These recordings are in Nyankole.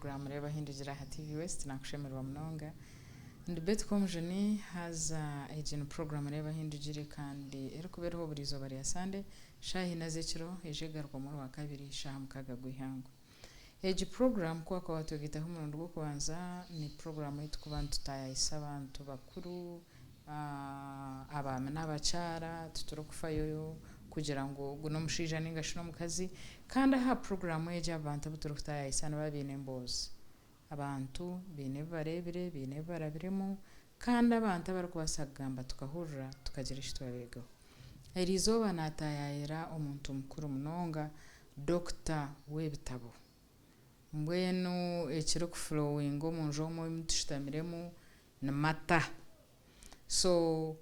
puroguraamu Reeba Hindugire aha TV West. Naakushemererwa munonga. Ndi Betty Komujuni, haza egi ni puroguraamu Reeba Hindugire kandi erikuba eriho buri izooba rya Sande shaaha ina z'ekiro eija egarukwamu Orwakabiri shaaha mukaaga gw'eihangwe. Egi puroguraamu ku waakuba waatwegaitaho omurundi gw'okubanza, ni puroguraamu ei turikuba nitutaayaayisa abantu bakuru, abaami n'abakyara, titurikufayo kugira ngu ogu n'omushaija nainga shi n'omukazi. Kandi aha puroguraamu egi abantu abu turikutaayaayisa nibaba baine emboozi. Abantu baine ebi bareebire, baine ebi barabiremu, kandi abantu abarikubaasa kugamba tukahurira tukagira eki twabeegaho. Eri izooba naataayaayira omuntu mukuru munonga, dokita w'ebitabo. Mbwenu ekirikufulowinga omu nju omu ei tushutamiremu ni mata. So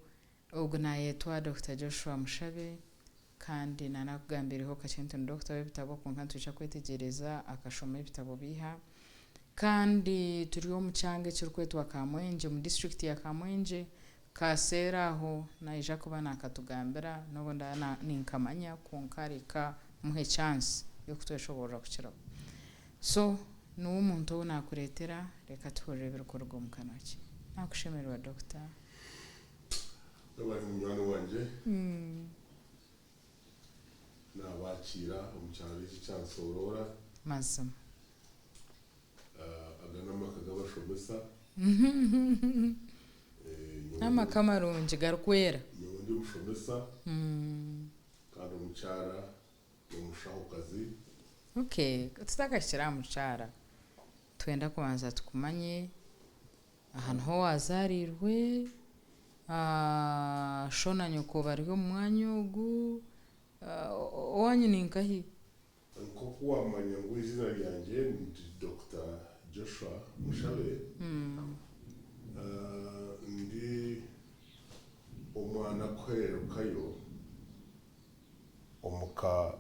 ogu naayetwa Dokita Joshua Mushabe kandi naanakugambiireho kakye nti ni dokita w'ebitabo kwonka nitwija kwetegyereza akashoma ebitabo biiha. Kandi turi omu kyanga ekirikwetwa Kamwengye omu disiturikiti ya Kamwengye. Kaseera aho naija kuba naakatugambira n'obu ndaabe ninkamanya kwonka reka muhe chance y'okutweshoboorora kukiraho. So niwe omuntu ou naakureetera reka tuhurire ebirikuruga omu kanwa ke. Naakushemererwa Doctor. Webare munywani wangye. Naabakiira omu kyaro eki ekya Nsorora. Mazima. Aga n'amaka g'abashomesa. N'amaka marungi garikwera. Nyowe ndi omushomesa kandi omukyara n'omushahokazi. Okay, tutakahikire aha mukyara, nitwenda kubanza tukumanye, aha niho wazaariirwe, sho na nyoko bari omu mwanya ogu, owaanyu ni nkahi? Nk'oku waamanya ngu eiziina ryangye ndi Dokita Joshua Mushabe, ndi omwana kuhererukayo omu ka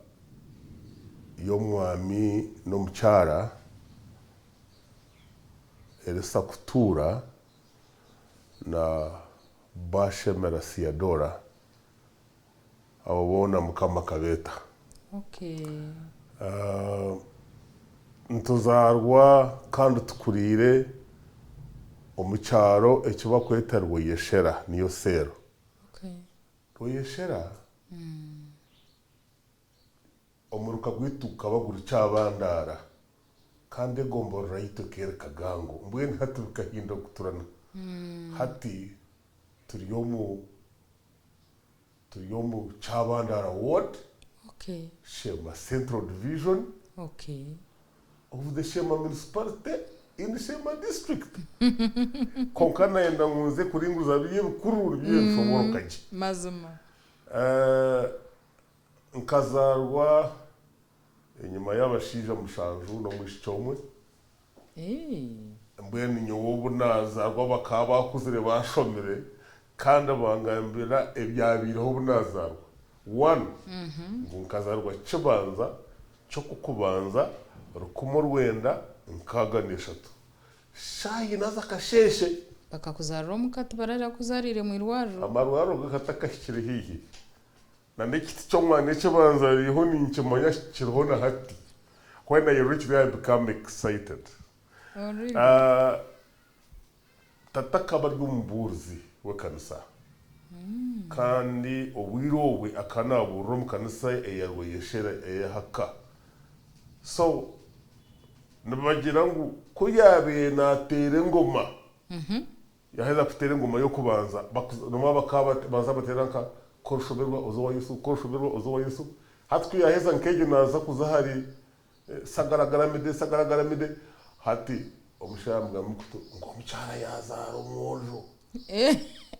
y'omwami n'omukyara Elisa Kutuura na Bashemera Theodora. Abo boona Mukama akabeeta. Nituzaarwa kandi tukuriire omu kyaro eki barikweta Rweyeshera, niyo seero. Rweyeshera, omuruka gwaitu gukaba guri Kyabandaara kandi egomborora yaitu ekaba eri Kagango. Mbwenu hati bikahindaguturana. Hati turi omu Turi omu Kyabandara ward, Okay. Sheema Central Division Okay. of the Sheema Municipality in Sheema District. Kwonka nayenda ngu nze kuringuza biri ebikuru nibyo ebishobooroka gye. Mazima. Nkazaarwa enyima y'abashaija mushanju n'omwishiki omwe. Mbwenu nyowe obu naazaarwa bakaba baakuzire baashomire kandi bangambira ebyabaireho obu naazaarwa. One, ngu nkazaarwa Kibanza ky'okukubanza 1963, shaaha ina z'akasheeshe. Bakakuzaarira omuka tibararakuzaariire mu irwariro? Amarwariro go gatakahikire haihi. Na n'ekiti ky'omwana eki banzariireho ninkimanya kiriho na hati. When I reach there I become excited. Oh really? Tata akaba ari omubuurizi w'ekanisa kandi obwire obwe akaba naabuurira omu kanisa eya Rweyeshera ey'aha ka. So nibagira ngu ku yaabaire naateera engoma, Yaaheza kuteera engoma y'okubanza, noma bakaba baza bateera nka K'oshoberwa oze owa Yesu, K'oshoberwa oze owa Yesu. Hati ku yaaheza nk'egyo naaza kuza ahari Sagaragaramide, Sagaragaramide, hati omushaija yamugamba omu kutu ngu omukyara yaazaara omwojo.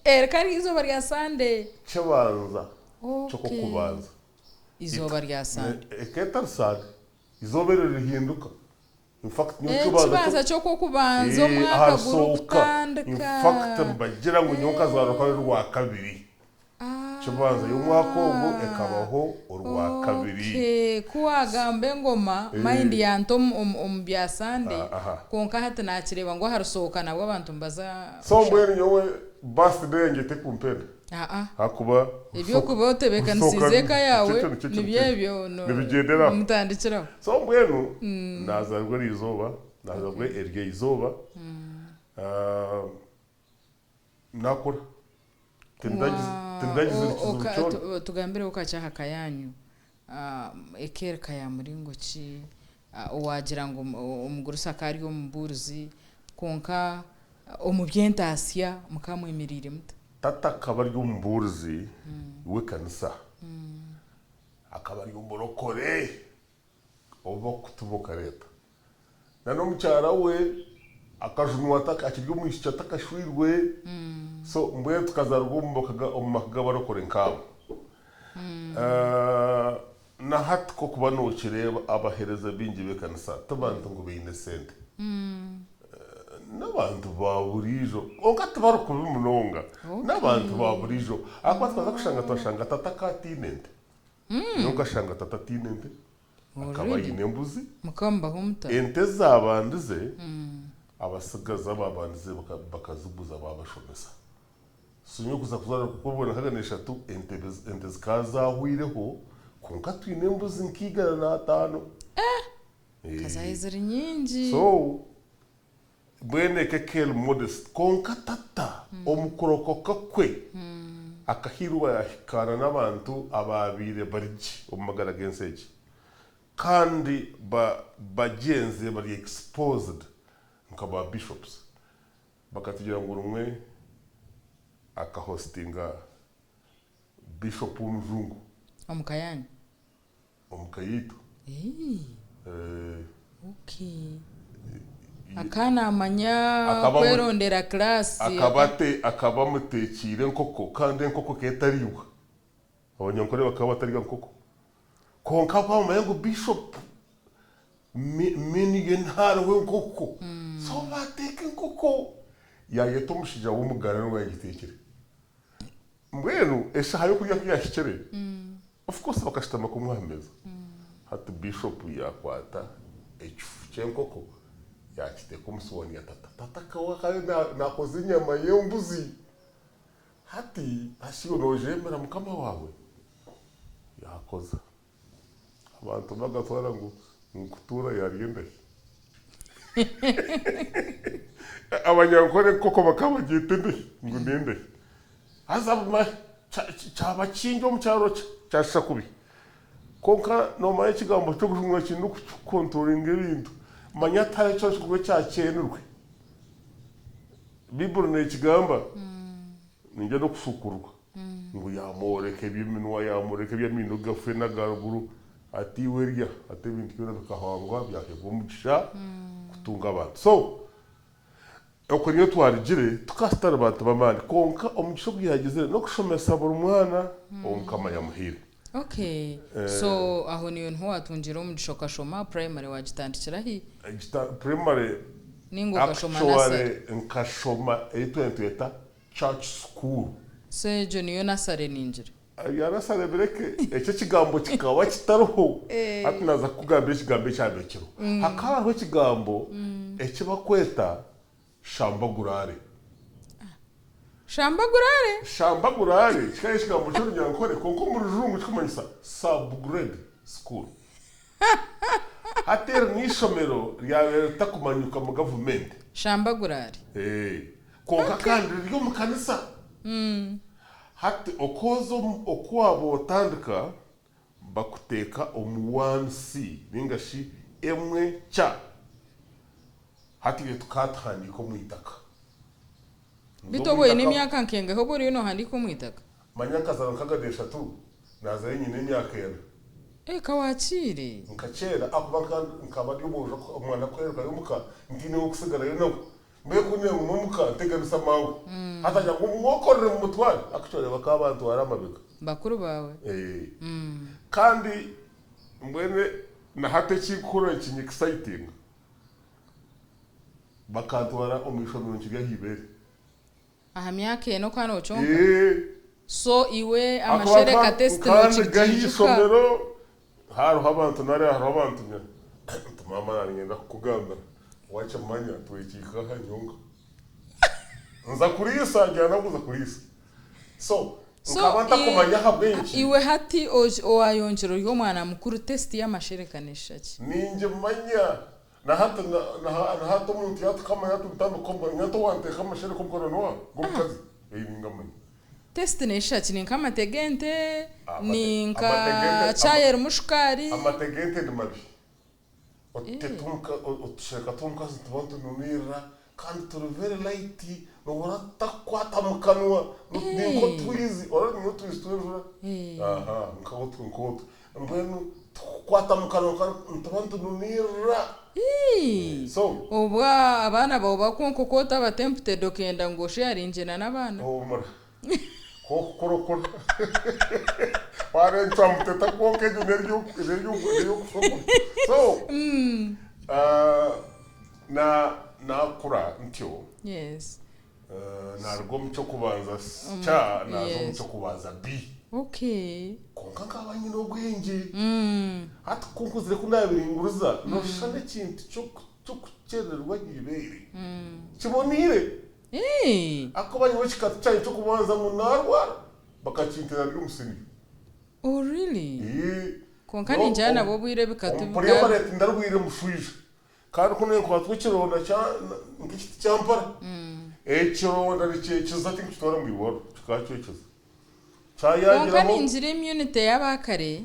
Eri ka riri eizooba rya Sande? Kibanza ky'okubanza. Eizooba rya Sande. Ekaba etari Sande, eizooba eryo ririhinduka. In fact nyowe Ekibanza kibanza ky'okw'okubanza omwaka aharisooka gurikutandika. in fact nibagira ngu nyowe nkazaarwa rukaba ruri orwakabiri. Kibanza y'omwaka ogwo ekabaho orwakabiri. Okay, ku waagamba engoma mind yanta omu bya Sunday kwonka hati naakireeba ngu aharisooka nabwo abantu nibaza So mbwenu nyowe birthday yangye tekumpenda. Aa. Ahakuba Eby'okuba otebeekanisiize eka yaawe nibyo ebyo nibigyendera aho. nimutandikiraho. So mbwenu nazaarwa eriizooba. Naazarwa eryo izooba. Nakura. Tindagizire kizibu kyona. Tugambireho kakye aha ka yaanyu. Eka eri ka ya muringo ki? Waagira ngu omugurusi akaba ari omubuurizi kwonka omu by'entaasya mukaba mwemereire muta? Tata akaba ari omubuurizi w'ekanisa. Akaba ari omurokore ou barikutuma okareeta. N'omukyara we akajunwa akiri omwishiki atakashwirwe. So mbwenu tukazaarwa omu maka g'abarokore nk'abo. Na hati k'okuba nookireeba abaheereza baingi b'ekanisa ti bantu ngu baine sente. N'abantu ba buriijo kwonka tibari kubi munonga. N'abantu ba buriijo ahakuba twaza kushanga twashanga tata akaba ataine nte. Nyowe nkashanga tata ataine nte, akaba aine embuzi. Mukaba mubaho muta? Ente ezaabandize, abatsigazi abaabandize bakaziguza baabashomesa. So nyowe kuza kuzaarwa kuba nkaga n'eshatu ente zikaba zaahweireho kwonka twine embuzi nka igana n'ataano. Ka zaabaire ziri nyingi. So mbwenu eka ekaba eri modest kwonka tata omu kurokoka kwe akahiirwa yaahikaana n'abantu abaabaire bari gye omu magara g'ensi egi kandi bagyenzi bari exposed nka ba bishops. Bakatugira ngu rumwe akahostinga bishop w'omujungu. Omu ka yaanyu? Omu ka yaitu. Okay. Akaba naamanya kwerondera class. Akaba amuteekiire enkoko kandi enkoko ekaba etariibwa. Abanyankore bakaba batarya nkoko. Kwonka bakaba bamanya ngu bishop menu ye nihariho enkoko. So baateeka enkoko. Yaayeta omushaija w'omugara niwe yaagiteekire. Mbwenu eshaaha y'okurya ku yaahikire, of course bakashutama kumwe aha meeza. Hati bishop yaakwata ekifu ky'enkoko yaakiteeka omu sowaani ya tata. Tata akaba naakoza enyama y'embuzi. Hati hati iwe noojemera mukama waawe? Yaakoza. Abantu bagatwara ngu nkutuura yaarya endahi. Abanyankore enkoko bakaba bagyeta endahi ngu n'endahi. Haza kyaba kingi omu kyaro kyashusha kubi. Kwonka noomanya ekigambo ky'okujunwa kiine kukonturoringa ebintu. Manya tihariho ekiro kimwe ekyakyenirwe. Baiburi neekigamba, Niinyija n'okushuukurwa ngu yaamworeka eby'eminwa, yaamworeka eby'amaino gafe n'aga ruguru, ati iwe rya, ati ebintu byona bikahangwa byaheebwa omugisha kutunga abantu. So, okwo niyo twarugire, tukaba tutari bantu b'amaani kwonka omugisha ogu yaagizire n'okushomesa buri mwana ou Mukama yamuhaire. Okay, so aho niiwe niho waatungire omugisha okashoma, primary waagitandikira hi? Primary Nainga okashoma nursery? Actually nkashoma ei twena nitweta church school. So egyo niyo nursery ningira? Ebya nursery bireke, ekyo ekigambo kikaba kitariho. Hati naaza kukugambira ekigambo ekyabaire kiriho. Hakaba hariho ekigambo eki barikweta Shambagurare. Shambagurare? Shambagurare kikaba ekigambo ky'orunyankore kwonka omu rujungu kirikumanyisa sub-grade school. Hati eri n'eishomero ryabaire ritakumanyuka mu gavumenti. Shambagurare. Kwonka kandi riri omu kanisa. Hati oku oza oku waaba otandika bakuteeka omu one C ninga shi emwe kya. Hati itwe tukaba tuhandiika omu itaka. Beitu obu oine emyaka nkengahi obu oriyo nohandiika omu itaka? Manya nkazaarwa nka eshatu, naazayo nyine emyaka ena. Eh, ka waakiire! Nkakyera ahakuba nkaba ndi omwojo omwana kuhererukayo omuka ntaine w'okusigarayo nawe. Mbwenu ku ninguma omuka nteganisa maawe. Hati agira ngu mumwokorere mumutware, actually bakaba bantwara amabega. Bakuru baawe? Eh. Kandi mbwenu na hati ekinkuhurira nikinyekisayitinga, bakantwara omu ishomero nkiri aha ibeere. Aha myaka ena okaba nokyonka? So iwe amashereka test Nkandiga aha ishomero hariho abantu nari hariho abantu nti maama nanyenda kukugambira wakimanya twekiika aha nyonka nza kuriisa ngira nakuza kuriisa so nkaba ntakumanya ahabw'enki. Iwe hati owayongyera ori omwana mukuru test y'amashereka neshusha ki? Ningimanya. Na hati na hati omuntu yaatukamanya ati ntandika omukono, nyowe hati owanteeka amashereka omukono n'oha? Gw'omukazi? Ei ningamanya. Taste neeshusha ki? Ni nk'amate g'ente? Ni nka chai erimu shukaari? Amate g'ente ni mabi. Otushereka tw'omukazi nituba nitununirira kandi turi very light nohurira tutakukwata mu kanwa ni nk'otwizi oraba omanya otwizi tw'enjura aha nk'otwo mbwenu tukukwata mu kanwa kandi nituba nitununirira so. Obwo abaana baawe bakwonka oku otaba tempted okenda ngu osheyaringye na n'abaana? Humura. K'okukorokora wareeba muteta kwonka egyo n'ery'okushoma. So nakura ntyo naruga omu ky'okubanza C naaza omu ky'okubanza B. Kwonka nkaba nyine obwengye. Hati ku nkuzire ku naabiringuriza nooshusha n'ekintu ky'okukyerererwa aha ibeere kiboneire. Ahakuba nyowe ekikatu kyangye ky'okubanza ngu naarwara bakakinteera ndi omu siniya. Oh really? Kwonka ningira nabwo obwire ebikatu Omu primary tindarwaire mushwija. Kandi ku ninkwatwa ekironda kya nk'ekiti kyampara, ekironda nikyekiza tinkukitwara omu irwariro kikakyekiza. Kwonka Kyayangiraho ningira immunity y'abakare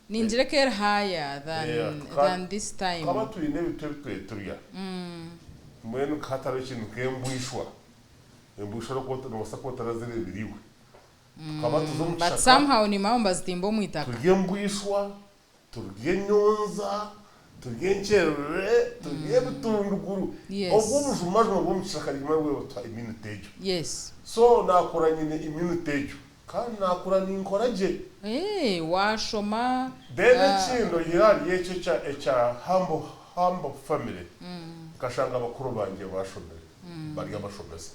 ningira eka eri higher than than this time. Tukaba twine ebintu ebi twari turya. Mbwenu nka hatariho ekintu nk'embwishwa, embwishwa noobaasa kuba otarazireebire iwe. Tukaba tuza omu But kishaka. somehow nimanya nibazitimba omu itaka. Turya embwishwa, Turya enyonza, turya enkyerere, turya ebitunduguru. Yes. Obwo obujumajuma bw'omu kishaka niimanya bwe butuha immunity egyo. Yes. So naakura nyine immunity egyo kandi naakura ninkora gye. Eeh waashoma. Then ekindi oyihireho ahari ekyo ekya ekya humble humble family, nkashanga bakuru bangye bashomire bari abashomesa.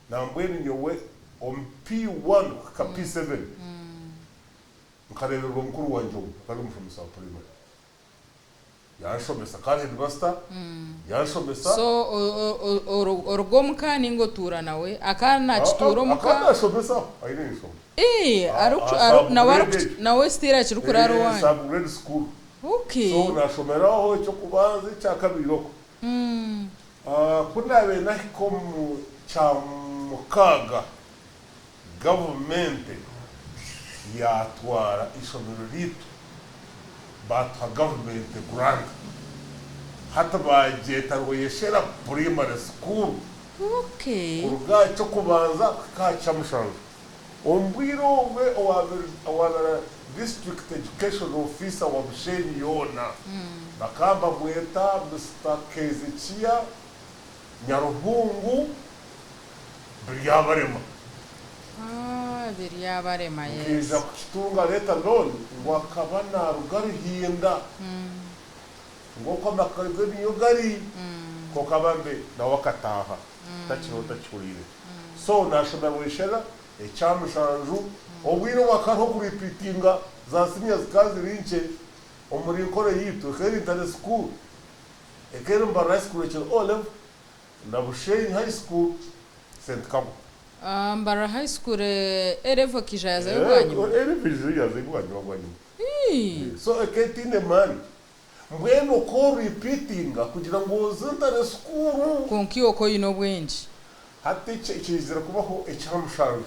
Nambwenu nyowe omu P1 kuhika P7, Nkareeberwa mukuru wangye omwe akaba ari omushomesa wa primary. Yanshomesa akaba ari headmaster, yanshomesa. So oruga omuka ninga otuura nawe? Akaba nakituura omuka? Akaba nashomesa aho, aine eishomo. Eeh, nawe still akiri kuraara owanyu? Sub grade school. Okay. So nashomera aho eky'okubanza ekyakabiri okwo. Ku naabaire nahika omu kyamukaaga, Gavumenti yaatwara eishomero riitu baatuha gavumenti grant. Hati baagyeta Rweyeshera Primary School kuruga aha ky'okubanza kuhika aha kyamushanju. Omu bwire obwe owabaire District Education Officer wa Bushenyi yoona bakaba nibamweta Mister Kezekia Nyaruhungu Biryabarema. Ah, Biryabarema, yes. Nkaija kukitunga later on ngu akaba naruga Ruhinda, ngu okwo amaka ge niyo gari, kwonka bambe nawe akataaha takiriho takihuriire. So nashoma Rweshera ekyamushanju, obwire obu hakaba hariho oku repeatinga za senior zikaba ziri nkye omuri Nkore yaitu, ekaba eri Ntare school. Ekeri Mbarara High School ekiri O level na Bushenyi High School St Kabwa. Mbarara High School A level ekaija yazayo bwanyima? A level eija yazayo bwanyima bwanyima. So eka etaine maani. Mbwenu oku oripiitinga kugira ngu oze Ntare School. Kwonka iwe oku oine obwengye. Hati ekiizire kubaho ekyamushanju,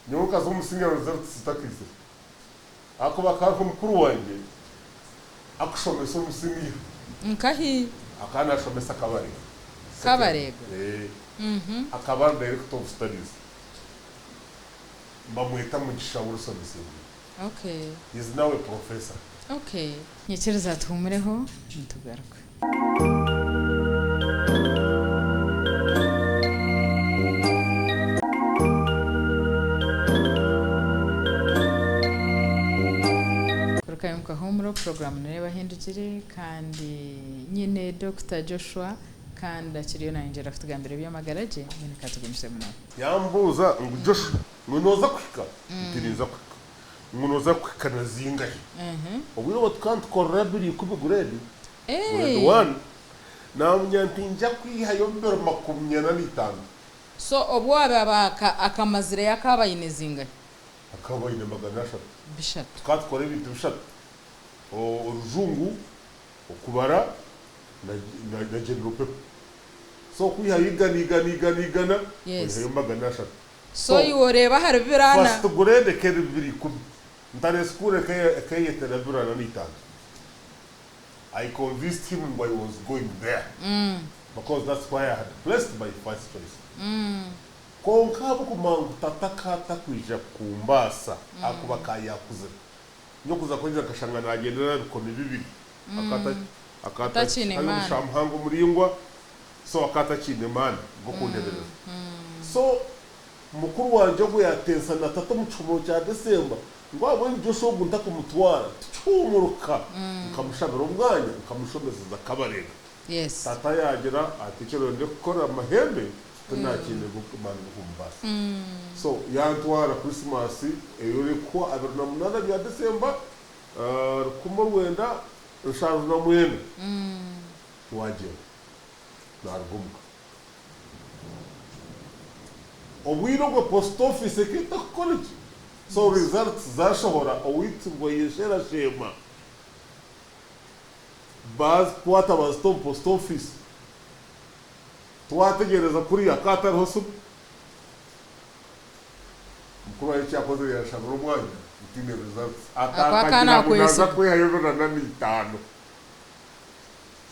nyowe nkaza omu senior results zitakaizire. Ahakuba akaba ariho mukuru wangye akushomesa omu siniya. Nkahi? Akaba nashomesa Kabarega. Kabarega? Ee. Akaba ari director of studies. Nibamweta Mugisha Wilson Ssebunya. Okay. He is now a professor. Okay. Nyikiriza tuhumureho nitugaruka. Rukayimuka Humuro puroguramu nereeba ehindukire kandi nyine Dokita Joshua kandi akiriyo nayongyera kutugambira eby'amagara gye mbwenu ka tugumisemu nawe. Yambuuza ngu Joshua ngu nooza kuhika? Nti ninza kuhika. Ngu nooza kuhika na zingahi? Obwire obwo tukaba nitukorera 2010 grade, grade one, namugira nti ninja kwihayo 2045. So obu waaba akamazireyo akaaba aine zingahi? Akaba aine 300. Bishatu. Tukaba tukora ebintu bishatu, orujungu, okubara. na general paper. So okwihayo igana, igana, igana, igana, oihayo 300. So iwe oreeba ahari 240. First grade ekaba eri 210. Ntare school ekeyetera 245. I convinced him ngu I was going there because that's where I had placed my first choice. Kwonka ahabw'okumanya ngu tata akaba atakwija kumbaasa ahakuba akaba yaakuzire. Nyowe kuza kwegyera nkashanga naagyendera aha bikoni bibiri. Akaba akaba Atakiine ari maani. omushaija muhango muraingwa so akaba atakiine maani g'okundeberera. So mukuru wangye ogwo yaatensa na tata omu kihumuro kya December ngu ahabw'enki Joshua ogu ntakumutwara tukihumuruka nkamushabira omwanya nkamushomeseza Kabalega. Tata yaagira ati eki oriyo kukora mahembe tinakiine maani g'okumubaasa. So yantwara Christmas eyo erikuhwa 28 bya December 1979 twagyenda naruga omuka. Obwire obwo post office ekaba etakukora gye so results zashohora owaitirwe yesherasheema bazikwata bazita omu post office twategyereza kuriya hakaba hatariho simu. Mukuru wangye eki yakozire yanshabira omwanya ntiine results Aku akaba atakagira ngu naza nakwesiga. kwehayo 45.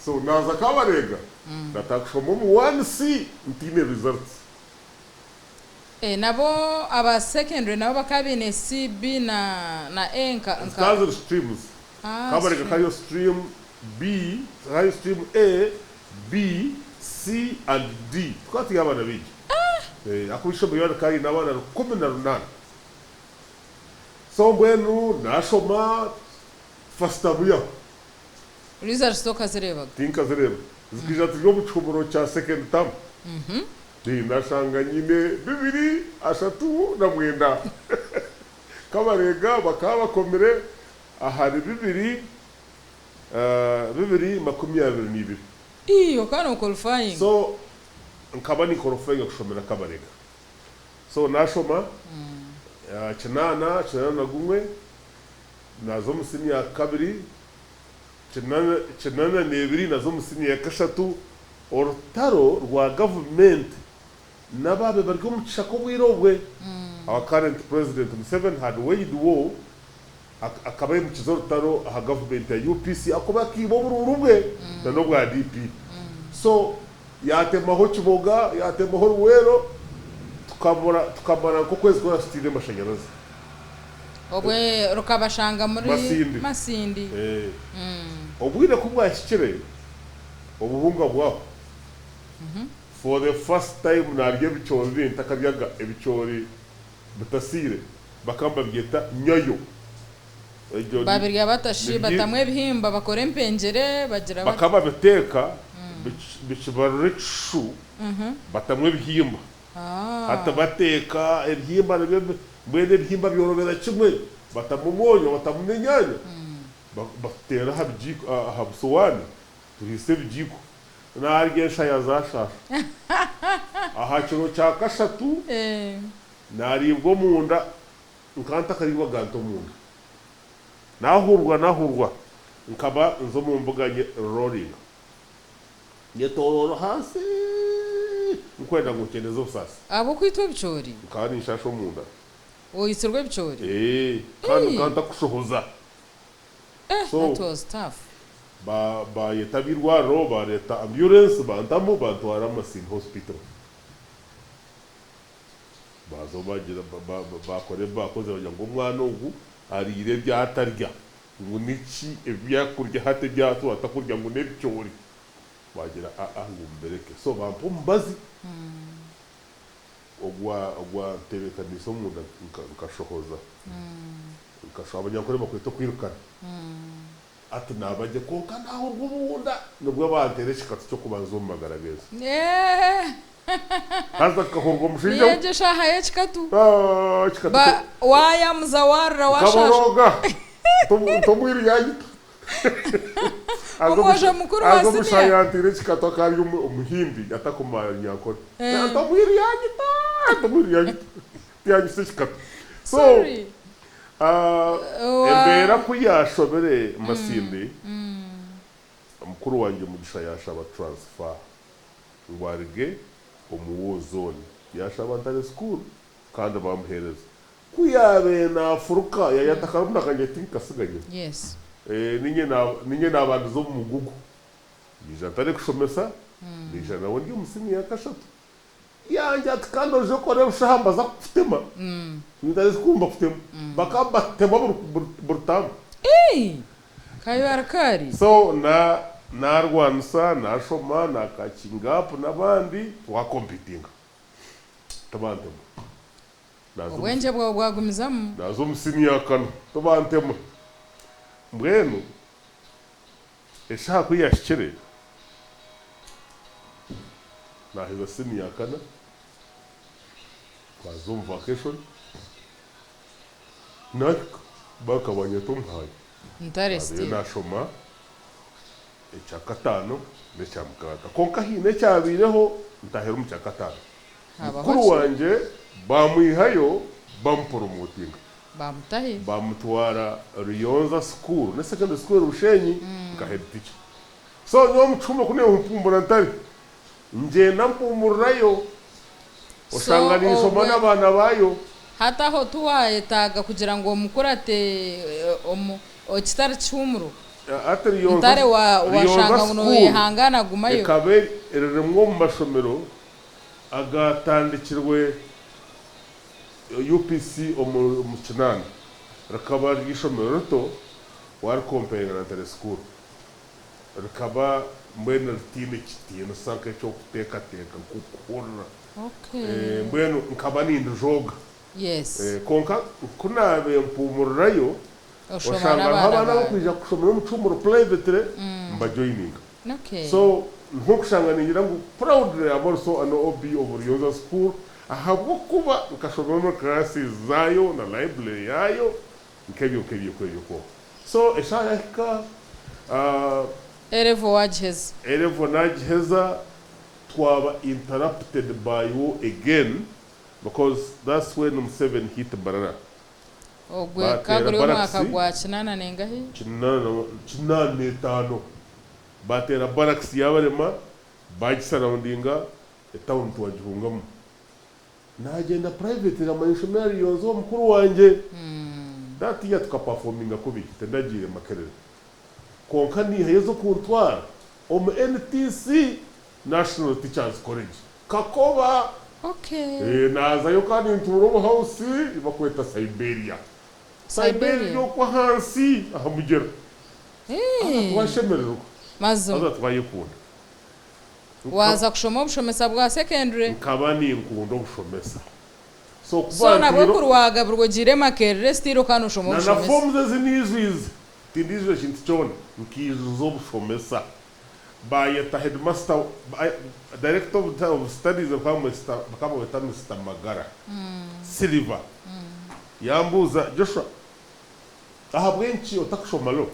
So naaza Kabalega natandika kushoma omu one C ntiine results. Nabo aba secondary nabo bakaba baine C, B na A nka nka. Zikaba ziri streams. Kabalega Stream. Hariyo stream B, hariyo stream A, B, C and D. Tukaba turi abaana baingi. Ahakuba eishomero ryona rikaba riine abaana 18. So mbwenu naashoma first term yaho. Results tokazireebaga? Tinkazireeba. Zikaija turi omu kihumuro kya second term. Nashanga nyine 239. Kabalega bakaba bakomire ahari 2 222. Ii, okaba noqualifyinga. So nkaba ninqualifyinga kushomera Kabalega. So nashoma 80, 81, naza omu siniya ya kabiri, 82 naza omu siniya ya kashatu. Orutaro rwa gavumenti n'abaabe bari omu kishaka obwire obwe. Our current president Museveni had waged war, akaba aimukize orutaro aha gavumenti ya UPC ahakuba akiiba oburuuru bwe na n'obwa DP. So yaatemaho Kiboga, yaatemaho Luweero, tukamara tukamara nk'okwezi kwona tutaine amashanyarazi. Obwe rukabashanga muri Masindi. Masindi. Obwire ku bwahikire obuhunga bwaho, for the first time naarya ebicoori bi ntakaryaga, ebicoori bitasiire, bakaba nibabyeta nyoyo. Egyo Babirya batashi batamu ebihimba bakora empengyere bagira bata. Bakaba babiteeka bikibarura ekishushu batamu ebihimba. Hati bateeka ebihimba nabyo mbwenu ebihimba byorobera kimwe batamu omwonyo batamu n'enyaanya bateera aha bigiiko aha busowaani turiisa ebigiiko. Naarya enshaya zaashaasha. Aha kiro kya kashatu naariibwa omunda nkaba ntakariibwaga nti omunda. Naahurwa naahurwa nkaba nza omu mbuga nye rolling nyetooroora ahansi nkwenda ngu nkyendeze obusaasi. Ahabw'okwitwa ebicoori? Nkaba ninshaasha omunda. Oitsirwe ebicoori? Ee, kandi nkaba ntakushohoza. So That was tough. Bayeta ab'eirwariro bareeta ambulance bantamu bantwara Masindi Hospital. Baazaho bagira baakora ebi baakozire bagira ngu omwana ogu ariire ebi atarya ngu niki ebi arikurya hati ebi atuura atakurya ngu n'ebicoori. Bagira aa ngu mubireke. So bampa omubazi ogwa ogwantebeekaniise omunda nkashohoza. Nkashohoza Abanyankore bakweta okwirukana. Hati naaba gye kwonka naahurwa omunda nibwo banteera ekikatsi ky'okubanza omu magara g'ensi. Haza nkahurwa omushaija Niyo egyo eshaaha y'ekikatu. Ah, ekikatu Ba waayamuza waarira waashaasha. Nkaborooga ntomwiri yanyita. Omwojo mukuru wa Haza siniya. omushaija yanteera ekikatu akaba ari omuhindi atakumanya Runyankore. Ntomwiri yanyita, ntomwiri yanyita. Tiyanyitsa ekikatu. So Sorry. Embeera ku yaashobire Masindi, Mukuru wangye Mugisha yaashaba transfer ngu aruge omu war zone. Yaashaba Ntare school kandi baamuheereza. Ku yaabaire naafuruka yaayeta karumuna kangye tinkasiga nyina. Yes. Niinye niinye naabandiza omu mugugu. Naija Ntare kushomesa, naija nawe ndi omu siniya ya kashatu. Yangira ati kandi oije okore busha aha mbaza kukutema. Ntare school mbakutema. Bakaba batema buri buri buri taamu. Ii! Kayo arikari. So na narwanisa nashoma na catching up n'abandi twakompitinga tibantema. Naza omu Obwengye bwawe bwagumizamu. Naza omu siniya ya kana tibantema. Mbwenu eshaaha ku yahikire naheza siniya ya kana twaza omu vacation nahika bakabanyeta omuhaayo. Ntare Naabaire still. naashoma ekyakataano n'ekyamukaaga. Kwonka haine ekyabaireho ntahera omu kyakataano. Habaho Mukuru ki? wangye baamwihayo bamuporomotinga. Baamutahi? Baamutwara Ruyonza School ne secondary school eri Bushenyi nka head teacher. So nyowe omu kihumba ku neehumpumura ntare, ngyenda mpumurirayo So oshanga ninshoma obwe n'abaana baayo. Hati aho tiwayetaaga kugira ngu omukurate omu kitari kihuumuro? Hati Ruyonza Ntare Ruyonza washanga ngu School noyehangana gumayo. ekaba eri rimwe omu mashomero agaatandikirwe UPC omu Kinaana. Rikaba riri eishomero rito warikomparinga na Ntare School. Rikaba mbwenu ritaine kitiinisa nk'eky'okuteekateeka nk'okuhurira. Mbwenu nkaba nindijooga. Kwonka ku naabaire mpuumurirayo, Oshoma oshanga hariho n'abaana abaana baawe. abarikwija kushomera omu kihumuro privately mbajoininga. So nk'okushanga ningira ngu proudly am also an OB of Ruyonza School ahabw'okuba nkashomera omuri classes zaayo na library yaayo nk'ebyo nk'ebyo nk'ebyo kwonka. So eshaaha yahika, A level waagiheza? A level naagiheza twaba interrupted by war again because that's when Museveni hit Mbarara. Ogwe ka Baateera guri omwaka barracks. gwa kinaana nengahi? 85. Baateera barracks yaabarema baagisaraundinga etawuni twagihungamu. Naagyenda private namanya ishomero Ruyonza owa mukuru wangye. That year tukaperforminga kubi tindagiire Makerere. Kwonka niihayo ez'okuntwara omu NTC, National Teachers College, Kakoba. Naazayo kandi ntuura omu house ei barikweta Siberia. Siberia eri okwo ahansi aha mugyera. Haza twashemererwa. Mazima. Haza twayekunda. Waaza kushoma obushomesa bwa secondary? Nkaba ninkunda obushomesa. So So kuba nabwo ntiire. kuri waagabirwa ogiire Makerere still okaba noshoma Na na obushomesa? forms ezi niijwize, tindiijwire kintu kyona, nkaijuza obushomesa. Baayeta headmaster, director of studies bakaba nibamweta Mister Magara Silver, yambuuza, Joshua, ahabw'enki otakushoma law?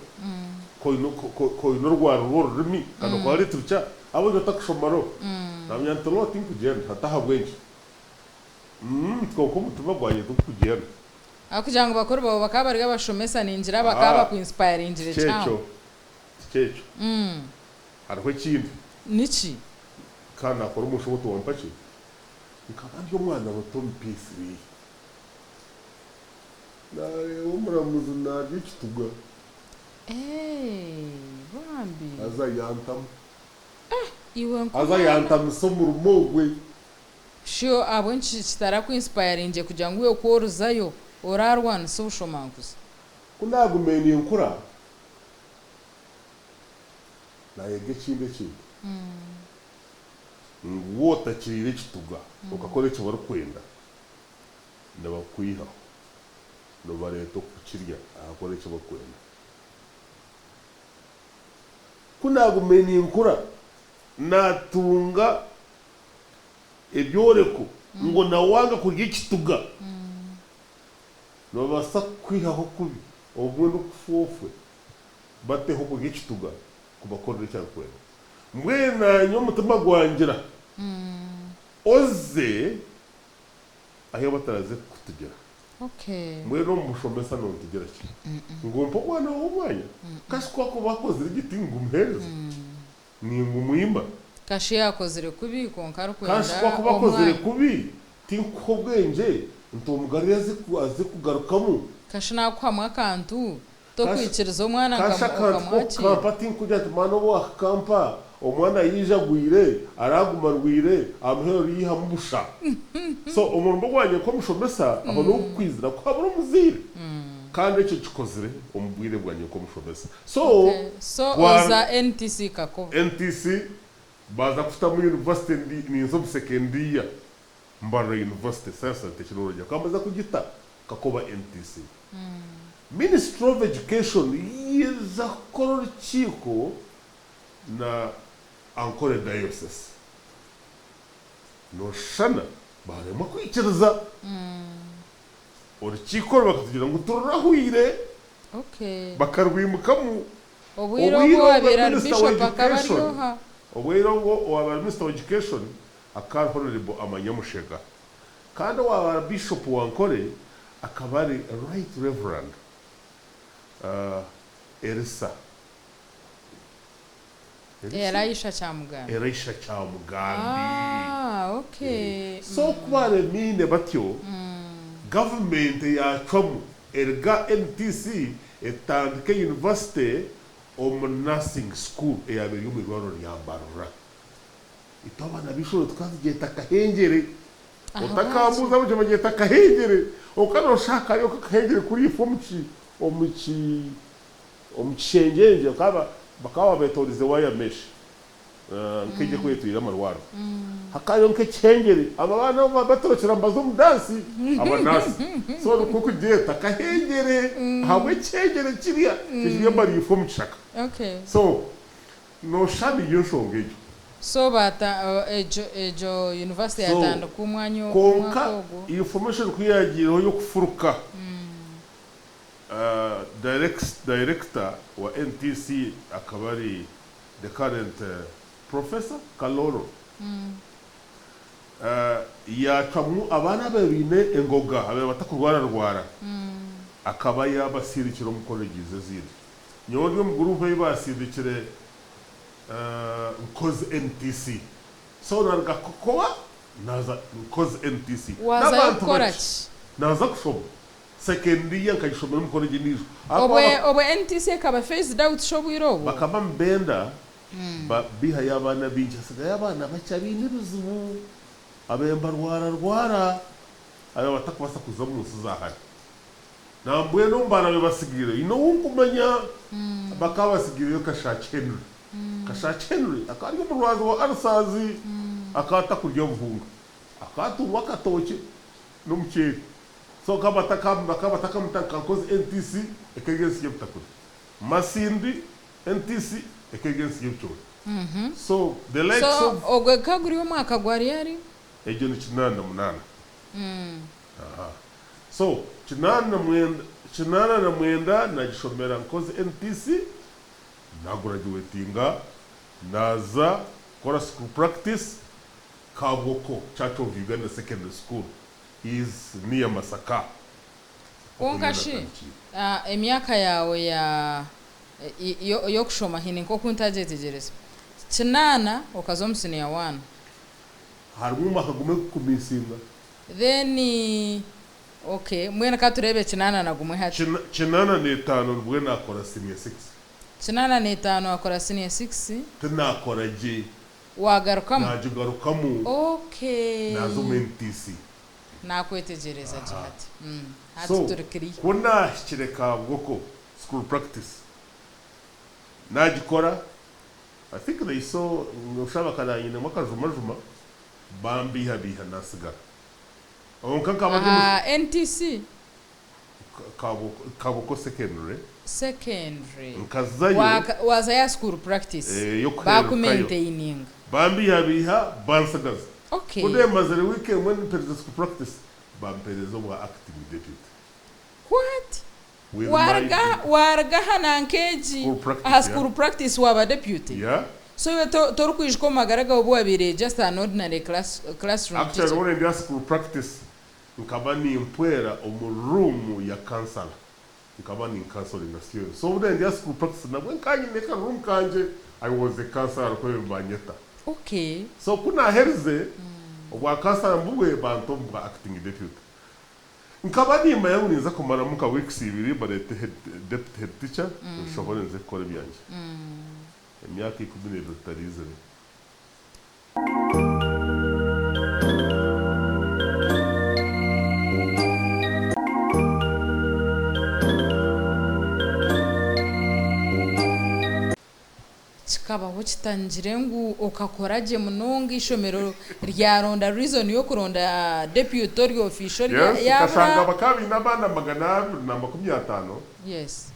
Ku oine orwari rw'orurimi kandi okora literature, ahabw'enki otakushoma law? Naamanya nti law tinkugyenda, ati ahabw'enki? Kwonka omutima gwangye tigukugenda. Ahabw'okugira ngu bakuru baawe bakaba bari abashomesa ningira bakaba bakuinsipayiringire Tikyekyo, kihango. tikyekyo. Hariho ekindi. Niki? Kandi nakora omushobo tiwampa ki? Nkaba ndi omwana muto omu P3. Naareeba omuramuzi naarya ekituga. Eeh bambi. Haza yantamu. Iwe Haza nk'omwana. yantamisa omurimo ogwe. Shi ahabw'enki kitarakuinsipayiringye kugira ngu iwe ku orizayo oraarwanise obushomankuzi? Ku naagumiire ninkura, naayega ekindi ekintu, ngu waaba otakiriire ekituga okakora eki barikwenda, nibakwihaho, nibareeta okukirya ahakora eki barikwenda. Ku naagumiire ninkura, naatunga ebyoreko ngu na waanga kurya ekituga, nibabaasa kukwihaho kubi obumwe n'okufa ofwe, bateho okurya ekituga kubakorera eki arikwenda. Mbwenu naanye omutima gwangira oze ahu bataraze kukutugira. Mbwenu omu bushomesa nontugira ki? Ngu mpe omwana waawe omwanya? Kashi ku akuba akozire gye tingumuheereza? Ningumwima. Kashi yaakozire kubi kwonka Kashi arikwenda ku akuba akozire omwanya. kubi, tinkuha obwengye nti omugarure aze kugarukamu? Kashi naakuhamu akantu, Kashi tokwikiriza omwana kashi akantu okamwakiira? k'okukampa tinkugira nti mwana obu waakakampa, omwana yaija agwire, araaguma arwaire, aha muheru oriihamu busha. So omurimo gwangye nk'omushomesa aho n'okukwizira kuhabura omuzaire. Kandi ekyo nkikozire omu bwire bwangye nk'omushomesa. So Okay. So twara oza NTC Kakoba. NTC baaza kutamu university ndi ninza omu second year Mbarara University Science and Technology bakaba kugita Kakoba NTC. Ministry of Education yaija kukora orukiiko na Ankole Diocese. Nooshushana baaremwa kwikiriza. Orukiiko oru bakatugira ngu tururahwire bakarwimukamu. Obwire Obwire obu obwo owaabaire ari Minister wa Bishop akaba ari Education, oha? obwire obwo owaabaire ari Minister wa Education akaba ari Honourable Amanya Mushega. Kandi owaabaire ari Bishop wa Ankole akaba ari Right Reverend Erisa. Erisa? Elisha Kyamugambi. Elisha Kyamugambi. Ah, okay. So ku baaremiine batyo, gavumenti yaacwamu erga NTC etandike yunivasite omu Nursing School eyaabaire eri omu irwariro rya Mbarara. Itwe abaana b'eishomero tukaba tugyeta Kahengyere. Ahabwaki? Otakambuuza ahabw'enki bagyeta Kahengyere. Kwonka nooshusha hakabayo nk'akahengyere kuriifo omu ki omu ki omu kishengyengye bakaba bakaba babeetoorize wire mesh nk'egi erikuretwire amarwariro. Hakabayo nk'ekihengyere abo abaana obu babatorokire nibaza omu dansi abanaasi. So nikwo kugyeta Kahengyere ahabw'ekihengyere kirya ekiri amariifo omu kishaka. So nooshusha niyo nshonga egyo. So baata egyo egyo university So yatandika omwanya kwonka omwaka ogwo. information ku yaagiireho y'okufuruka, Director wa NTC akaba ari the current Professor Kaloro, yaacwamu abaana ababaire baine engoga ababaire batakurwararwara akaba yaabasindikira omu colleges ezindi. Nyowe ndi omu group ei baasindikire Nkozi NTC. So naruga Kokoa naaza Nkozi NTC. Waazayo N'abantu kukora bakye. ki? Naaza kushoma. Second year nkagishomera omu college endiijo. Ahakuba Obwe obwe NTC ekaba phased out shi obwire obwo? Bakaba nibenda bihayo abaana baingi hasigayo abaana bakye abaine ebizibu, ababaire nibarwararwara, ababaire batakubaasa kuza omu nsi za hare. Nambwenu omu baana ababaire batsigaire haine ou nkumanya bakaba batsigaireyo Kashaaki Henry. Kashaaki Henry akaba ari omurwazi wa ulcers, akaba atakurya buhunga, akaba atungwa akatookye n'omuceeri. So bakaba batakamuta nka Nkozi NTC ekeri ensi y'ebitakuri. Masindi NTC ekeri ensi y'ebicoori. So the likes So of. ogwe ka guri omwaka gwa ryari? Egyo ni 88. Aha. So 89, 89 nagishomera Nkozi NTC, nagurajuwetinga, naaza kukora school practice Kabwoko Church of Uganda Secondary School is near Masaka. Okwo Kwonka niyo shi, natandikiire. emyaka yaawe ya y'okushoma haine nk'oku ntagyetegyereza. Kinaana okaza omu siniya waana. Harimu omwaka gumwe gukumisinga. Then okay, mbwenu ka tureebe 81 hati. 85 nibwo naakora siniya sikisi. 85 wakora siniya sikisi. Tinaakora gye. Waagarukamu? Naagigarukamu. Okay. Naaza omu NTC. Naakwetegyereza gye hati. Hati So, turi clear. ku naahikire Kabwoko school practice, naagikora, I think they saw ngu shaba bakaba nyinemu akajumajuma, bambiihabiiha naatsigara. Kwonka nkaba ndi omu. Aha NTC? Kabwoko, Kabwoko Secondary. Secondary. Nkazayo. Waazayo aha school practice, Y'okuhererukayo. baakumaintaininga. Bambiihabiiha bantsigaza. Okay. Ku neemazire wiiki emwe nimpereza school practice, bampereza obwa acting deputy. What? With my Waaruga waaruga aha nanka egi School practice, aha yeah. school practice waaba deputy? Yeah. So iwe torikwijuka omu magara gaawe obu wabaire just an ordinary class, classroom Actually teacher? obu ndi aha school practice nkaba nimpwera omu room ya counsellor. Nkaba ninkansoringa students. So obu ndi aha school practice nabwo nkaba nyine ka room kangye, I was a counsellor nikwo nibanyeta. So ku naaherize obwa counsellor mbubwe banta omu bwa acting deputy. Nkaba niimanya ngu ninza kumaramu nka weeks ibiri bareete head, deputy head teacher nshobore nze kukora ebyangye. Emyaka 12 taraizire. Kikabaho kita ngire ngu okakora gye munonga eishomero ryaronda reason y'okuronda deputy ori official Yes, nkashanga yabura? bakaba baine abaana 250. Yes.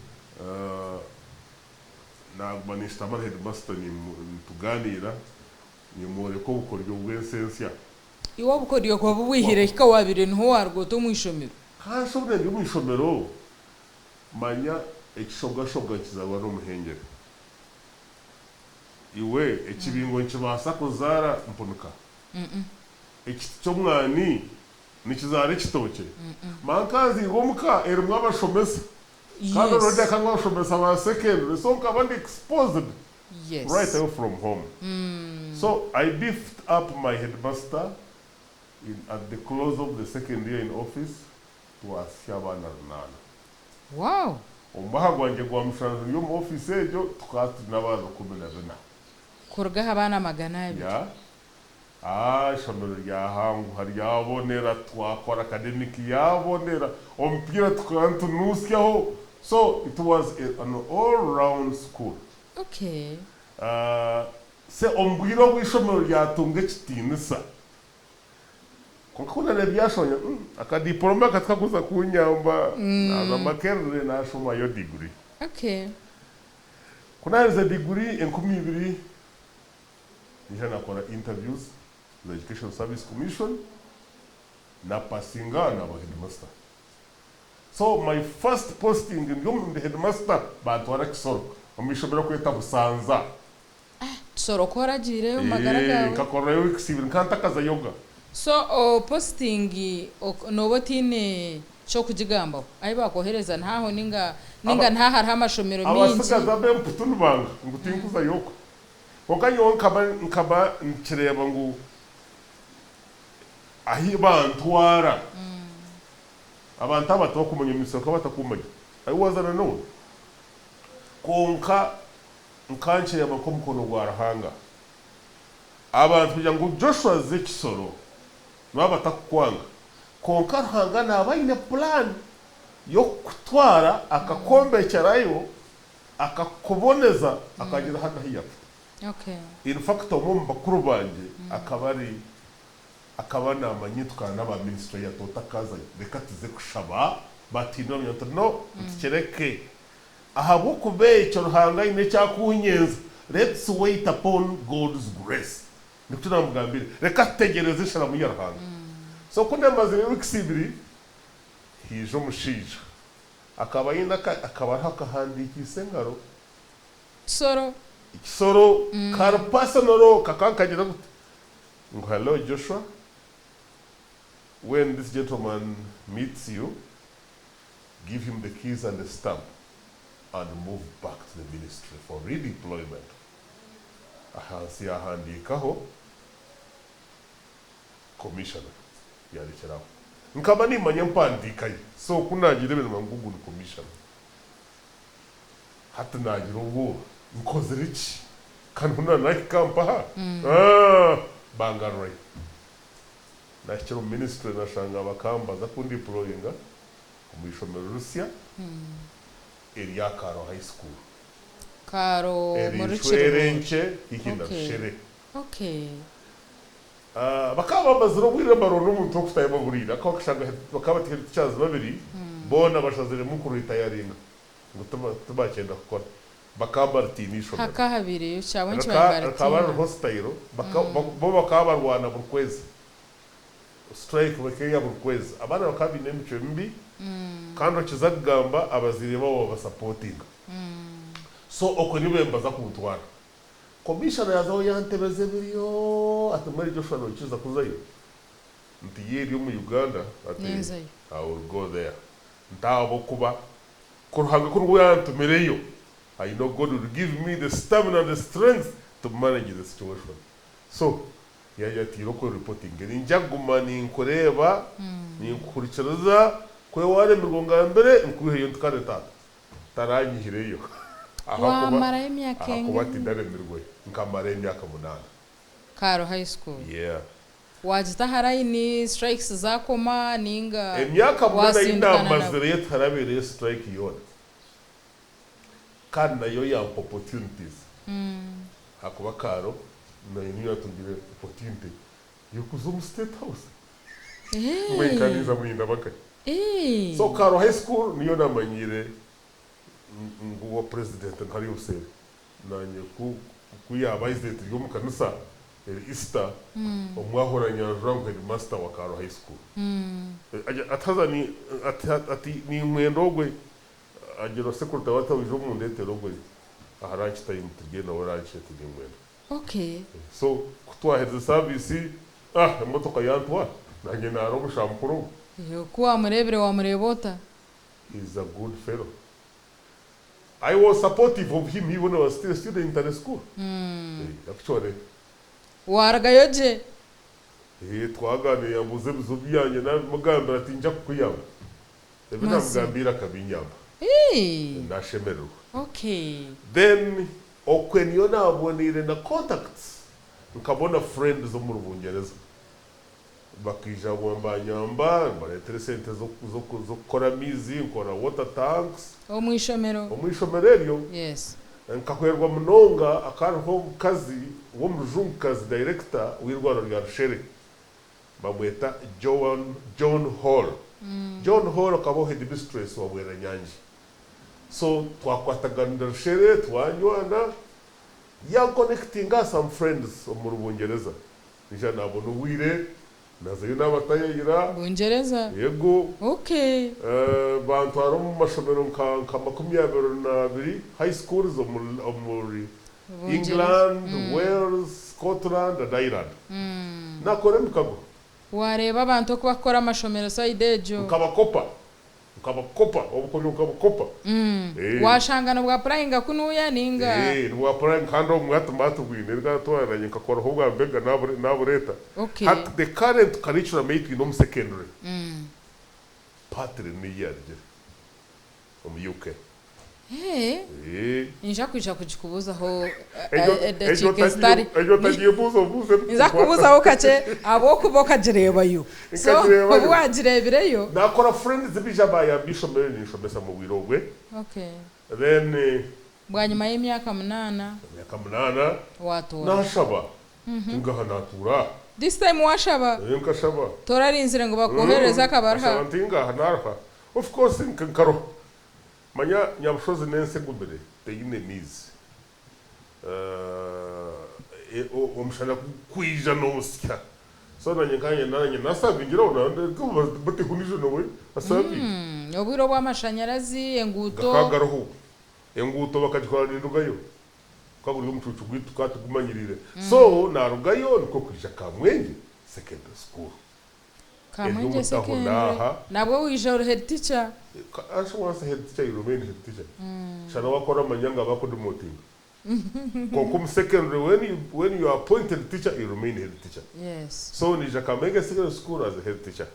Naguma ninshutama na headmaster nitugaaniira, nimworeka obukoryo bw'ensi ensya. Iwe obukoryo okaba obwihire hi ka waabaire niho waaruga ota omu ishomero? Kanshi obu ndi omu ishomero, manya ekishogashoga nikizaarwa n'omuhengyere. Iwe ekibingo nikibaasa kuzaara mpunika? Ekiti ky'omwani nikizaara ekitookye? Manka nzairwe omuka erimu abashomesa. Kandi already akanga abashomesa ba secondary so nkaba ndi exposed right away from home. So I beefed up my headmaster in at the close of the second year in office twasya abaana runaana. Omu mwaka gwangye gwa mushanju ndi omu office egyo tukaba twine abaana 14. Kuruga aha baana 200. Yeah. Aah ishomero ryahanguha ryabonera twakora academic yabonera omupiira tukaba nitunusyaho so it was a an all round school. Se omu bwire obu ishomero ryatunga ekitiinisa kwonka ku nareeba byashonya aka diploma aka tikakuza kunyamba naaza Makerere nashomayo degree. Ku naherize degree 2000 Naija nakora interviews za Education Service Commission napasinga naba headmaster. So my first posting ndi omu ndi headmaster bantwara Kisoro omu ishomero kweta Busanza. Kisoro ku oragiireyo omu magara gaawe? Nkakorerayo weeks ibiri nkaba ntakazayoga. So posting nooba otaine ky'okugigambaho? Ahi bakwohereza ntaho ninga ninga ntaho hariho amashomero mingi? Abatsigazi ab'emputu nibanga ngu tinkuzayo okwe. Kwonka nyowe nkaba nkaba nkireeba ngu ahi bantwara, abantu aba tibakumanya omu misiri bakaba batakumanya. I was unknown. Kwonka nka nkireeba nk'omukono gwa Ruhanga. Abantu kugira ngu Joshua aze Kisoro nibaba batakukwanga. Kwonka Ruhanga naaba aine puraani y'okukutwara akakwombekyerayo Akakuboneza akagira hanu ahu yakuta. In fact omwe omu bakuru bangye akaba ari akaba namanya tukaba naba ministry yati otakazayo reka tuze kushaba batiine bamanya nti no nti kireke ahabw'okuba ekyo Ruhanga aine eki akunyenza let's wait upon God's grace nikyo namugambire reka tutegyereze esharamu ya Ruhanga so ku namazire weeks ibiri haija omushaija Akaba aine akabaruha akahandiikiise engaro. Kisoro. Kisoro kari personal kakaba nikagira guti ngu hello Joshua, when this gentleman meets you, give him the keys and the stamp and move back to the ministry for redeployment. Ahansi yaahandiikaho Commissioner yarekyera aho. Nkaba nimanya empandiika ye so ku nagireebire nimanya ngu ogu ni Commissioner. Hati nagira obwoba nkozire ki? Ka niho nanahika mpaha? Aah bangarurayo. Nahikire omu ministry nashanga bakambaza kundiployinga omu ishomero risya erya Kaaro High School. Kaaro Eri omuri nshwere Kiruhura. nkye haihi na Rushere. Bakaba bamazire obwire nibaronda omuntu w'okutaayamu oburiire ahakuba bakashanga bakaba bataine teachers babiri boona bashaziremu kuritayaringa ngu tibakyenda kukora. Bakaba baritiina eishomero. Hakaba habaireyo ki? Ahabw'enki Rikaba baabaire rikaba riri nibaritiina? hostile, bo bakaba barwana buri kwezi. Strike bakeeya buri kwezi. Abaana bakaba baine emicwe mibi kandi okiza kugamba abazaire baabo babasapotinga. So okwo nibo babaza kuntwara. Commissioner yaazaho yantebeza ebiriyo ati mbwenu Joshua noikiriza kuzayo? Nti ye eri omu Uganda ati Ninzayo. I will go there. Nti ahabw'okuba Ku Ruhanga ku niwe yantumireyo, I know God will give me the stamina and the strength to manage the situation. So, yagira ati irooko reportinge niinyija kuguma ninkureeba, ninkuhurikiriza, ku waremirwa ongambire nkwiheyo nti kare taata taranyihireyo ahakuba Wamarayo emyaka ahakuba engahi? tindaremirwe nkamarayo emyaka munaana. Kaaro High School. Yeah. Wagita aha layini, strikes zakoma ninga Emyaka munaana ei wasindikana nabo? naamazireyo tiharabaireyo strike yoona. Kandi nayo yampa opportunities. Ahakuba Kaaro nayo niyo yatungire opportunity y'okuza omu State House. Mbwenu nka ninza murinda bakahi. So Kaaro High School niyo namanyiire ngu owa president ntari obuseeri. Naanye ku ku yaabaizire turi omu kanisa eri Easter, omwe ahora nyanjura ngu headmaster wa Kaaro High School. Agira ati haza ni ati ati ninkwenda ogwe agira secretary we ati oije omundeetere ogwe aha lunch time turye nawe lunch ati ninkwenda. So ku twaherize service, ah emotoka yantwara naanye naara omushampura ogwo. Ku waamureebire waamureeba ota? He is a good fellow. I was supportive of him even when I was still a student at the school. Actually. Waarugayo gye? Twagaaniire yambuuza ebizibu byangye nabimugambira ati nja kukuyamba. Ebi namugambiire akabinyamba. Nashemererwa. Then okwe niyo naboneire na contacts nkabona friends omuri Bungyereza. Bakaija banyamba nibareetera esente z'okukora amaizi, nkora water tanks. Omu ishomero? Omu ishomero eryo. Nkahwerwa munonga akariho omukazi w'omujungukazi director w'eirwariro rya Rushere bamweta Joan John Hall. John Hall akaba headmistress wa Bweranyangi. So twakwataganira Rushere twanywana yanconnectinga some friends omuri Bungyereza. Naija nabona obwire nazayo nabatayayira. Bungyereza? Yego. Bantwara omu mashomero nka 22 high schools omuri England, Wales, Scotland and Ireland. Nakora emikago. Wareeba abantu oku bakukora amashomero sayidi egyo. Nkabakopa. Nkabakopa, obukoryo nkabukopa. Washanga nibwapurayinga kunuya ninga? Nibwapurayinga kandi obumwe hati mba tubwine nkatwara nanye nkakoraho obwa mbega nabureeta. Hati the current curriculum ei twine omu secondary partly niyo yarugire omu UK. Ninza kwija kugikubuuzaho edakiika ezitari. Egyo otagibuuza obuuze. Ninza kukubuuzaho kakye ahabw'okuba okagireebayo. So obu wagireebireyo. Nakora friends baija bayamba eishomero ninshomesa mu bwire obwe. Then Bwanyima y'emyaka 8. Emyaka 8. Watuura. Nashaba. Tingaha natuura. This time washaba? Nkashaba. Torarinzire ngu bakwoherereze akabaruha? Nkashaba ntingaha naruha. Of course nkaruha. Manya Nyabushozi n'ensi egumire teine maizi. Omushana kukwija noosya. So nanye nkanye nanye nasavingireho batehunije nawe asavinge. Obwire obw'amashanyarazi, enguuto. Gakagaruho. Enguuto bakagikora nindugayo. Tukaba guri omucuucu gwaitu tukaba tugumanyiriire. So narugayo nikwo kwija Kamwengye Secondary School. Kamwengye Secondary. Nabwo waija ori head teacher? As once head teacher you remain head teacher. Shana wakora amanyanga bakudemotinga. Kwonka omu secondary when you are appointed teacher you remain head teacher. So naija Kamwengye Secondary School as a head teacher.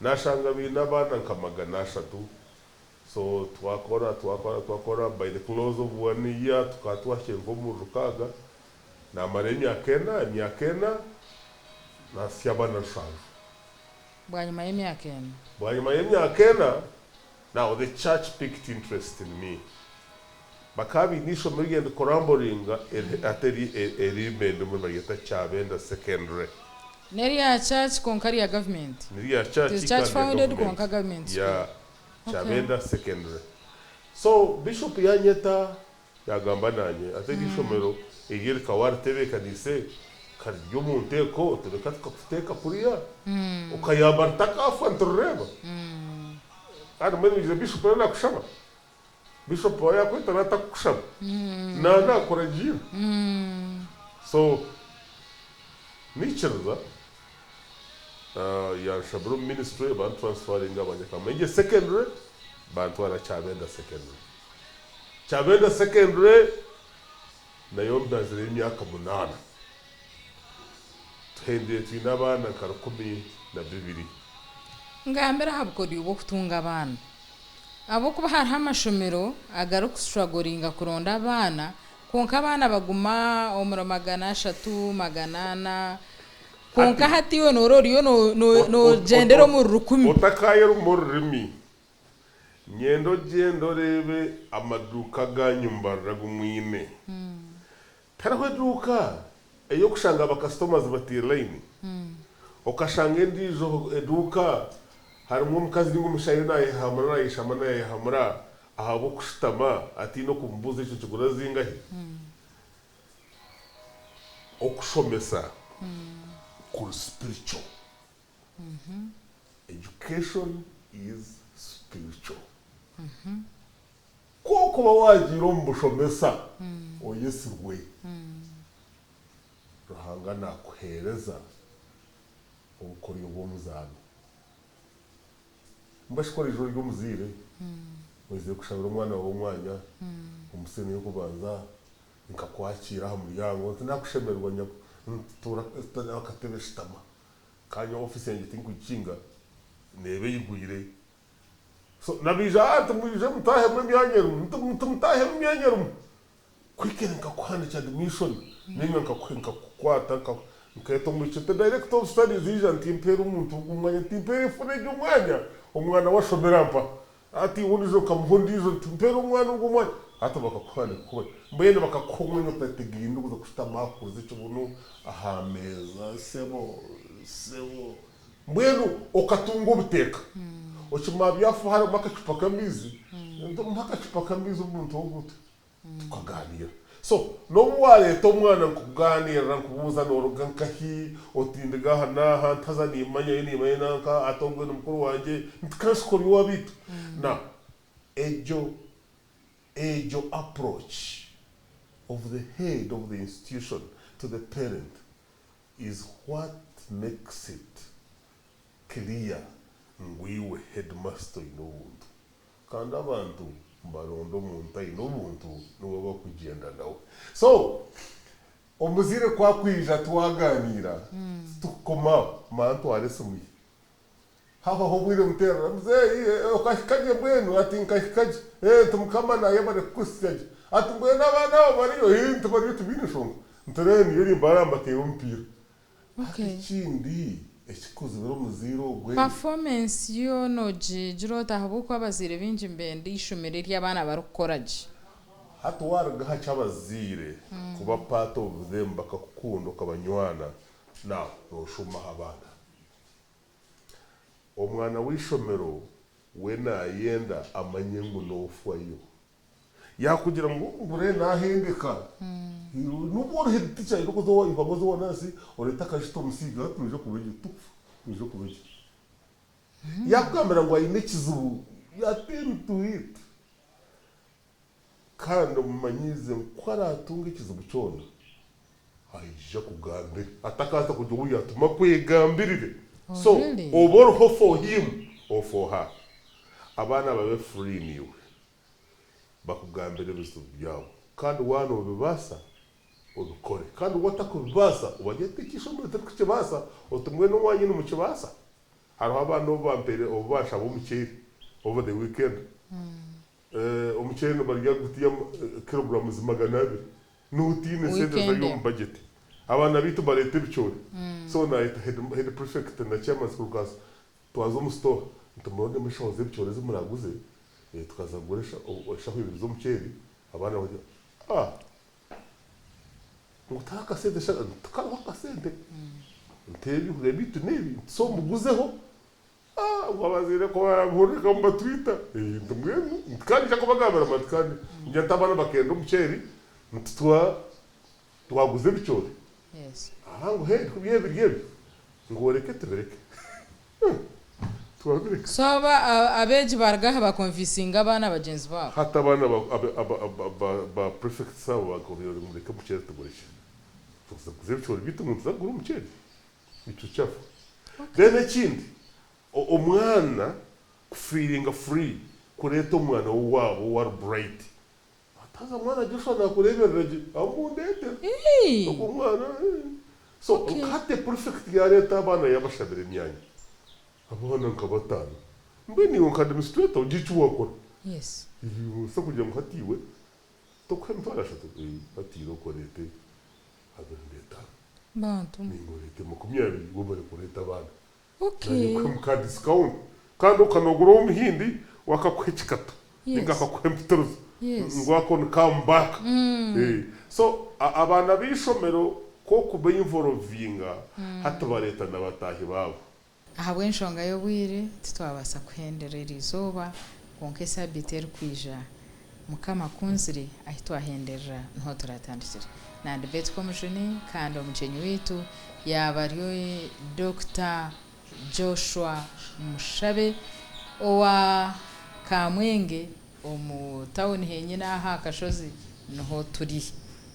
Nashanga baine abaana nka 300. So twakora twakora twakora by the close of one year tukaba twahikire nk'omu 600. Namara emyaka ena emyaka ena nasya abaana 7. Bwanyima y'emyaka 4. Bwanyima y'emyaka 4 now the church picked interest in me. Bakaba baine eishomero ryenda kuramboringa ate erimende muri baryeta Kyabenda Secondary. N'erya church kwonka rya government. Nirya church. It is church founded kwonka government school. Ya Kyabenda Secondary. So bishop yanyeta yagamba nanye ate eri ishomero eri rikaba waritebeekaniise kari omu nteeko tureka tukakuteeka kuriya okayamba ritakafa niturireeba. Kandi mbwenu oije bishop ariyo nakushaba. Bishop aba yakweta natakukushaba na nakuragiira. So nikiriza yanshabira omu ministry bantransferinga banya Kamwengye Secondary. Bantwara Kyabenda Secondary. Kyabenda Secondary nayo mbazireyo emyaka munaana. Tuhendire twine abaana nka 12. Ngambira aha bukodyo bw'okutunga abaana. Ahabw'okuba hariho amashomero agarikusituragoringa kuronda abaana, kwonka abaana baguma omuri 300, 400, kwonka Hati hati iwe noora oriyo noogyendera omuri 1000. Otakaayera omu rurimi, nyenda ogyende oreebe amaduuka agaanyu mbarira agu mwine. Tihariho eduuka ey'okushanga bakasitomazi bataire layini, okashanga endiijo eduuka harimu omukazi nainga omushaija naayehamura naayeshama naayehamura ahabw'okushutama ataine okumubuuza ekyo nikigura zingahi? Okushomesa kuri spiritual. Education is spiritual. Ku orikuba waagiire omu bushomesa oyetsirwe, Ruhanga naakuheereza obukoryo bw'omuzaano. Mbwenu shi ku oriija ori omuzaire, oizire kushabira omwana waawe omwanya omu siniya y'okubanza, nkakwakiira aha muryango nti naakushemererwa nyabo, tuura aha katebe shutama. Ka nyowe ofiisi yangye tinkugikinga, neeba eyigwire. So nabaija aha nti mwije mutaahemu emyanya erimu, nti mutaahemu emyanya erimu. Quickly nkakuhandiikira admission nainga nkakukwata nkeeta omwishiki nti director of studies ija nti mpeera omuntu ogu omwanya, nti mpeera efuna egi omwanya, omwana we ashomere ampa. Hati iwe ondiijo nkamuha ondiijo nti mpeera omwana ogu omwanya. Hati bakakuhandiika kuba mbwenu bakakuha omwanya otategaine kuza kushutama aha kukuza ekibunu aha meeza sebo sebo. Mbwenu okatunga obuteeka. Okimanya byafa harimu akacupa k'amaizi, muhe akacupa k'amaizi omuntu ogu tukaganiira. So n'obu waareeta omwana nkugaaniirira nkubuuza nooruga nkahi, oti ndiga aha n'aha, nti haza nimmanyayo nimmanyayo nanka, ati ogwe ni mukuru wangye, nti kansi ori ow'abaitu. Now egyo egyo approach of the head of the institution to the parent is what makes it clear ngu iwe headmaster oine obuntu. Kandi abantu nibaronda omuntu aine obuntu niwe bakugyenda nawe. So omuzaire ku akwija twaganiira titukukoma manya ntwara esimu ye. Hahwaho obwire muteerera muzeeyi okahika gye mbwenu? Ati nkahika gye. Nti Mukama nayebare kukuhitsya gye. Ati mbwenu abaana abo bariyo? Nti bariyo tibaine nshonga. Nti reero niyo nimbaara mbateera omupiira. Hati ekindi ekikuzibira omuzaire ogwe. Performance yo nogigira ota ahabw'okuba abazaire baingi nibenda eishomero eri abaana barikukora gye? Hati waruga aha ky'abazaire kuba part of them bakakukunda okabanywana, now noshuuma aha baana. Omwana w'eishomero we nayenda amanye ngu nofwayo. Yaakugira ngu ngure naahendeka, n'obu ori head teacher oine kuza owa ihanga oze owa nurse oreete akajita omusiige hati noija kuba gye tukufa noija kuba gye. Yaakugambira ngu aine ekizibu you attend to it kandi omumanyiize ngu ku araatunge ekizibu kyona aije akugambire atakaasa kugira ou yaatuma akwegambirire. Oh So really? obe oriho for him or for her. Abaana babe free naiwe. Bakugambire ebizibu byabo kandi waaba noobibaasa obikore kandi waaba otarikubibaasa obagire oti eki eishomero tirikukibaasa oti mbwenu owaanyu nimukibaasa? Hariho abaana obu bampeire obu banshaba omuceeri over the weekend omuceeri nibarya gutiya kilograms 200 nootiine sente Weekend zari omu emwe. budget. Abaana baitu bareeta ebicoori so naayeta head prefect na chairman school council Twaza omu store nti murondemu eshaho z'ebicoori ezi muraguze tukaza kugura eshaho ibiri z'omuceeri abaana bagira ah ngu tihariho akasente sha nti tikariho akasente nti ebyokurya byaitu n'ebi nti so muguzeho ah ngu abazaire ku barabihurira reka nibatwita nti mbwenu nti kandi nja kubagambira nti kandi ningira nti abaana bakenda omuceeri nti twaguza ebicoori aha ngu hee ku biri ebyo ngu oreke tubireke. Twabireka. So aba abeegi baruga aha bakonvisinga abaana bagyenzi baabo. Hati abaana ba prefects abo bakababwira ngu mureke omuceeri tugurekye. Tuza kuguza ebicoori byaitu ngu nituza kugura omuceeri? Ekyo kyafa. Then ekindi, omwana kufeelinga free. Kureeta omwana w'owaabo owa bright. Haza mwana Joshua nakureeberera gye amundeetere. Hey! Ogwo mwana eh. So Okay. hati prefect yareeta abaana yabashabira emyanya. Abaana nka bataano. Mbwenu iwe nka administrator ogira eki wakora. Se kugira ngu hati iwe tokuha 30,000 eh, hati irooko oreete 25. Bantu. Ninga oreete 20 webare kureeta abaana. Nanye nka discount. Kandi okanogura omuhindi wakakuha ekikato. Ninga akakuha empitirizo. Ngu ako ni come back. So abaana b'eishomero k'okuba involvinga hati bareeta na bataahi baabo. Ahabw'enshonga y'obwire titwabaasa kuhendera eri izooba, kwonka esaabiiti erikwija Mukama akunzire ahi twahenderera niho turatandikire. Nandi Betty Komujuni kandi omugyenyi waitu yaaba ari Dokita Joshua Mushabe owa Kamwenge omu tawuni henyine aha aha kashozi niho turi.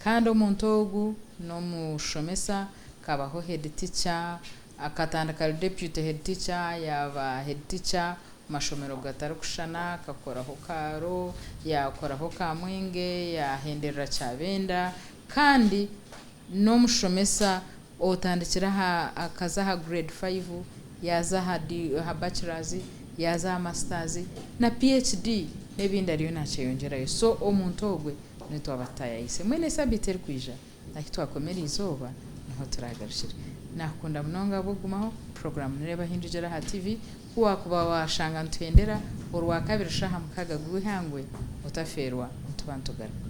Kandi omuntu ogu n'omushomesa, akabaho head teacher, akatandika ari deputy head teacher, yaaba head teacher omu mashomero gatarikushushana, akakoraho Kaaro, yaakoraho Kamwenge, yaahenderera Kyabenda kandi n'omushomesa otandikire aha akaza aha grade 5, yaaza aha di aha bachelors, yaaza aha masters na PhD n'ebindi ariyo nakyeyongyerayo. So omuntu ogwe niwe twaba tutaayaayise. Mbwenu esaabiiti erikwija ahi twakomera eizooba niho turaagarukire. Naakukunda munonga ahabw'okugumaho, puroguraamu Nireeba Ahi Ndugyera aha TV. Ku waakuba waashanga nituhendera Orwakabiri shaaha 6 gw'eihangwe, otafeerwa nituba nitugaruka.